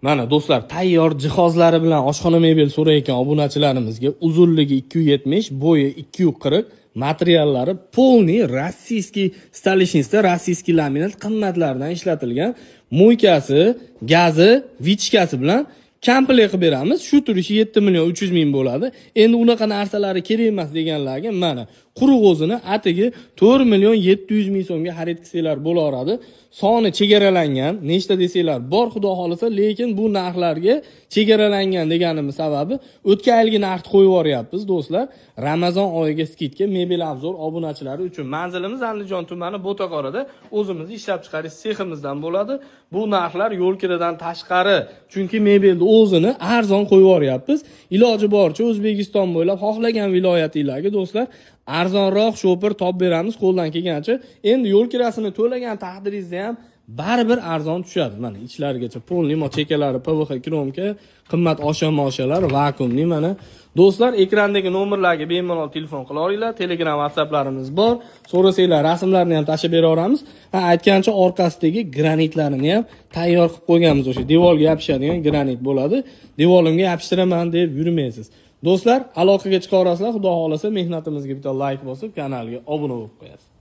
Mana, do'stlar, tayyor jihozlari bilan oshxona mebel so'rayotgan obunachilarimizga uzunligi 270, bo'yi 240, materiallari полный российский столешница, российский laminat, qimmatlardan ishlatilgan, мойка si, gazi, вытяжка si bilan komplekt qilib beramiz. Shu turishi 7 million 300 ming bo'ladi. Endi unaqa narsalari kerak emas deganlarga, mana, quruq o'zini atigi 4 million 700 ming so'mga xarid qilsanglar bo'laveradi. Soni chegaralangan, nechta desanglar bor, xudo xohlasa, lekin bu narxlarga chegaralangan deganimiz sababi o'tgan yilgi narxni qo'yib yuboryapmiz, do'stlar. Ramazon oyiga скидка Mebel Obzor obunachilari uchun. Manzilimiz Andijon tumani, Bo'taqorada, o'zimizni ishlab chiqarish seximizdan bo'ladi. Bu narxlar yo'l kiradan tashqari, chunki mebelni o'zini arzon qo'yib yuboryapmiz. Iloji boricha O'zbekiston bo'ylab xohlagan viloyatinglarga, do'stlar, arzonroq shopir topib beramiz qo'ldan kelgancha. Endi yo'l kirasini to'lagan taqdiringizda ham baribir arzon tushadi. Mana, ichlarigacha полный chekalari ПВХ кромка, qimmat osha-moshalar, vakuumli. Mana, do'stlar, ekrandagi nomerlarga bemalol telefon qila olinglar. Telegram, WhatsApplarimiz bor. So'rasanglar, rasmlarni ham tashlab bera olamiz. Ha, aytgancha, orqasidagi granitlarini ham tayyor qilib qo'yganmiz. O'sha devorga yopishadigan granit bo'ladi. Devorimga yopishtiraman deb yurmaysiz. Do'stlar, aloqaga chiqa olasizlar. Xudo xohlasa, mehnatimizga bitta layk bosib, kanalga obuna bo'lib qo'yasiz.